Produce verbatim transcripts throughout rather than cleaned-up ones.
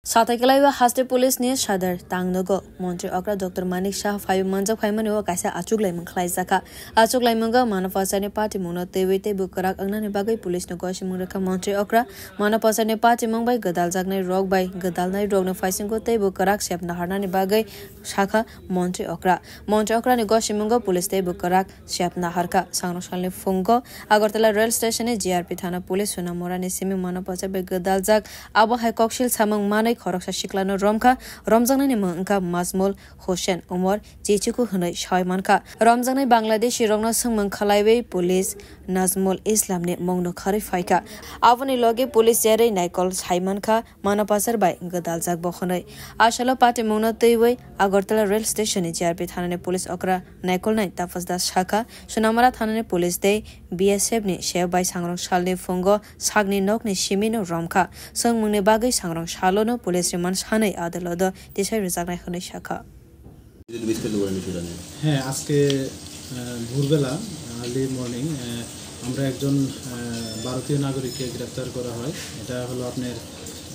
Satai kwlaiwi haste police ni sadar tangnogo montri okra Doctor Manik Saha phaiwi manjak phaimani o kaisa achuk laimung khlaijakha. Achuk laimungo Manapasarni patimungno twiwi teibo kwrak wngnani bagwi police no gosimung rwkha montri okra. Manapasarni patimung bai gwdaljaknai rok bai gwdalnai rokni phaisingo teibo kwrak sep naharnani bagwi sakha montri okra. Montri okrani gosimungo police teibo kwrak sep naharkha. Sangrong salni phungo Agartala rail station ni G R P thana police Sunamurani simi Manapasar bai gwdaljak. Abo hai koksil samung manwi khoroksa siklano romkha. Romjaknani mung wngkha Majmul Hussain, umor chichuku hwnwi sawi mankha. Romjaknai Bangladeshi rokno swngmung khlaiwi police Najmul Islamni mungno kharwi phaikha. Aboni logi police cherwi naikol sai mankha Manapasar bai gwdaljak bo hwnwi. Asalo patimungno twiwi Agartala rail station ni G R P thanani police okra naikolnai Tapas Das sakha, Sunamura thanani police tei B S F ni sep bai sangrong salni phungo sakni nokni simino romkha. Swngmungni bagwi sangrong salono police remand sanwi adaloto tisai rwjaknai hwnwi sakha. যদি বিস্তারিত বলেন বিষয়টা নিয়ে। হ্যাঁ, আজকে, আহ, ভোরবেলা, early morning, আহ, আমরা একজন, আহ, ভারতীয় নাগরিককে গ্রেপ্তার করা হয়। এটা হলো আপনার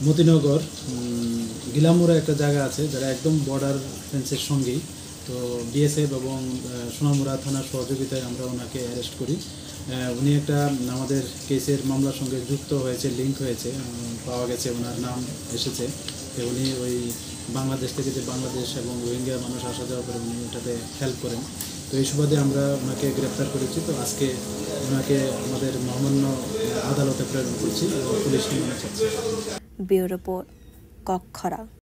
মতিনগর, উম, গিলামুড়া একটা জায়গা আছে, যারা একদম বর্ডার ফেন্সের সঙ্গেই। তো বিএসএফ এবং, আহ, সোনামুড়া থানার সহযোগিতায় আমরা ওনাকে অ্যারেস্ট করি। আহ, উনি একটা আমাদের কেসের মামলার সঙ্গে যুক্ত হয়েছে, লিংক হয়েছে, আহ, পাওয়া গেছে, ওনার নাম এসেছে। তো উনি ওই বাংলাদেশ থেকে যে বাংলাদেশ এবং রোহিঙ্গা মানুষ আসা যাওয়া করে, উনি ওটাতে হেল্প করেন। তো এই সুবাদে আমরা ওনাকে গ্রেপ্তার করেছি। তো আজকে ওনাকে আমাদের মহামান্য, আহ, আদালতে প্রেরণ করছি এবং পুলিশ রিমান্ডে চাচ্ছি। Bureau Report, Kokkhorang.